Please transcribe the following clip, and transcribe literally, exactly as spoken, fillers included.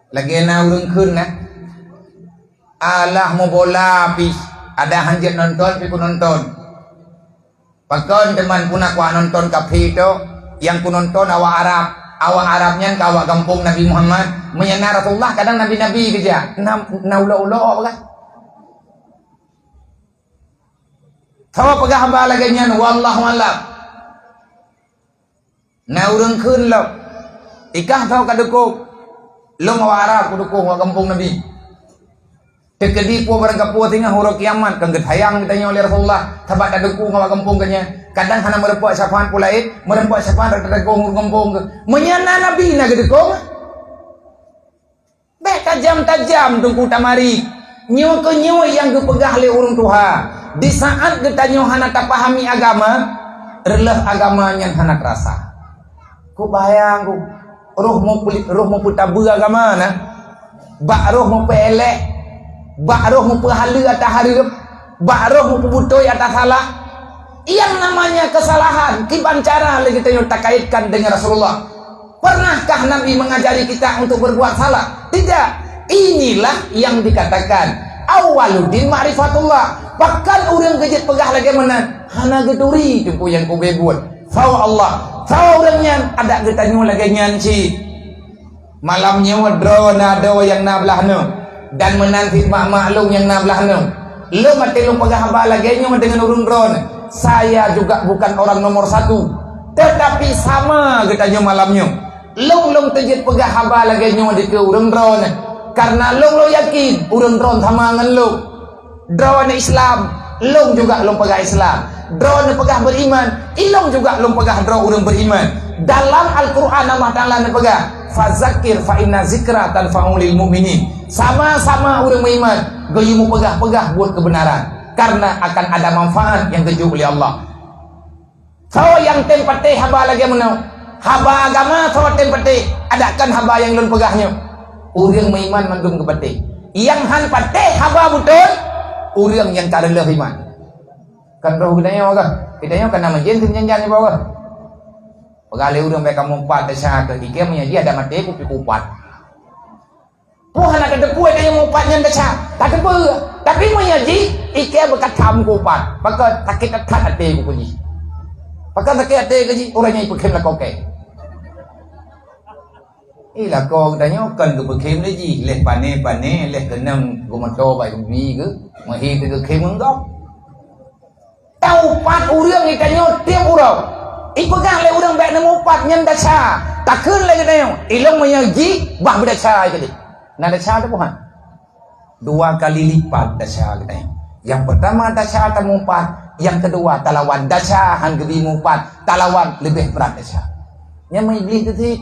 Lagèe na ureueng kheun na, alah mubola pih, ada hanjeuet nonton pih kunonton. Pakon teuma puna kuah nonton kafé to, nyang kunonton awak Arab. Awak Arab nyan ka awak gampông Nabi Muhammad. Meunyo na Rasulullah, kadang nabi-nabi keujak. Na, na ulok-ulok kan? Saboh peugah haba lagèe nyan, wallahu a'lam. Na ureueng kheun lom, ikah soe ka dukung? Lôn awak Arab kudukung awak gampông Nabi. Teukeudi peue barangkapeue singoh uroe kiamat, kon geutanyong geutanyoe lé Rasulullah, sabab tadukung awak gampông geuh nyan. Kadang hana meurumpok syafaat peue laén, meurumpok syafaat tadukung ureueng gampông geuh. Meunyo na Nabi na geudukung, Bèk tajam-tajam Teungku tamari. Nyoe keuh nyoe nyang geupeugah lé ureueng tuha. Di saat geutanyoe hana tapahami agama, reuloh agama nyan hana teurasa. Ku bahayang ku. Roh meupeuli-, roh meupeutabeu agama na. Bak roh meupeuéléh. Bak roh meupeuhaleue ata hareuem. Bak roh meupeubutôi ata salah. Yang namanya kesalahan, kiban cara lé geutanyoe takaitkan dengan Rasulullah. Pernahkah Nabi mengajari kita untuk berbuat salah? Tidak. Inilah yang dikatakan awwaluddin ma'rifatullah. Pakon ureueng keu jeuet peugah lagèe meunan, hana geuturi Teungku nyang kubeuet. Saboh Allah, saboh ureueng nyan, adak geutanyoe lagèe nyan cit. Malam nyoe droeneuh na adoe nyang na blah neuh, dan meunan cit mak-mak lôn nyang na blah neuh. Lôn até lôn peugah haba lagèe nyoe deungon ureueng droeneuh, saya juga bukan orang nomor satu, tetapi sama geutanyoe malam nyoe. Lôn, lôn teujeuet peugah haba lagèe nyoe dikeue ureueng droeneuh, kareuna lôn, lôn yakin ureueng droeneuh sama ngon lôn. Droeneuh Islam, lôn juga lôn peugah Islam. Droeneuh peugah beriman, ilôn juga lôn peugah droe ureueng beriman. Dalam Al-Quran Allah Taala neupeugah, "Fazakir fa inna zikra tanfa'u lil mu'minin." Sama-sama ureueng meuiman, geuyue meupeugah-peugah buet keubeunaran, kareuna akan ada manfaat nyang geujok lé Allah. Soe nyang tem patéh haba lagèe meunoe? Haba agama soe tem patéh, adak kon haba nyang lôn peugah nyoe. Ureueng meuiman mandum geupatéh. Nyang han patéh haba beutôi, ureueng nyang ka reuloh iman. Kan roh geutanyoe ka, geutanyoe ka na meujén teuh janjan nibak Allah. Peugah lé ureueng bèk kamoe upat desya keu ikèe meunyo jih adak maté kupi kupat. Peue hana tateupeue tanyoe mupat nyan desya? Tateupeue. Tapi meunyo jih, ikèe beukacam kupat. Pakon sakét that até ku jih. Pakon sakét até ku jih, ureueng nyan ipeukhem lakoe kèe. Ih, lakoe geutanyoe kon geupeukhem lé jih, leh pané-pané, leh keunong geumoto bak geubi geuh, meuhi teuh geukhém ngon gob. Taupat ureueng geutanyoe tiep uroe. Ipeugah lé ureueng bèk neumupat nyan desya. Takheun lé geutanyoe, ilôn meunyo jih bah beudesya keudéh. Na desya teuh buhan. Dua kali lipat desya geutanyoe. Nyang peurtama desya tamupat, nyang keudua talawan desya han geubi mupat, talawan leubeh brat desya. Nyan meuiblih teuh sit.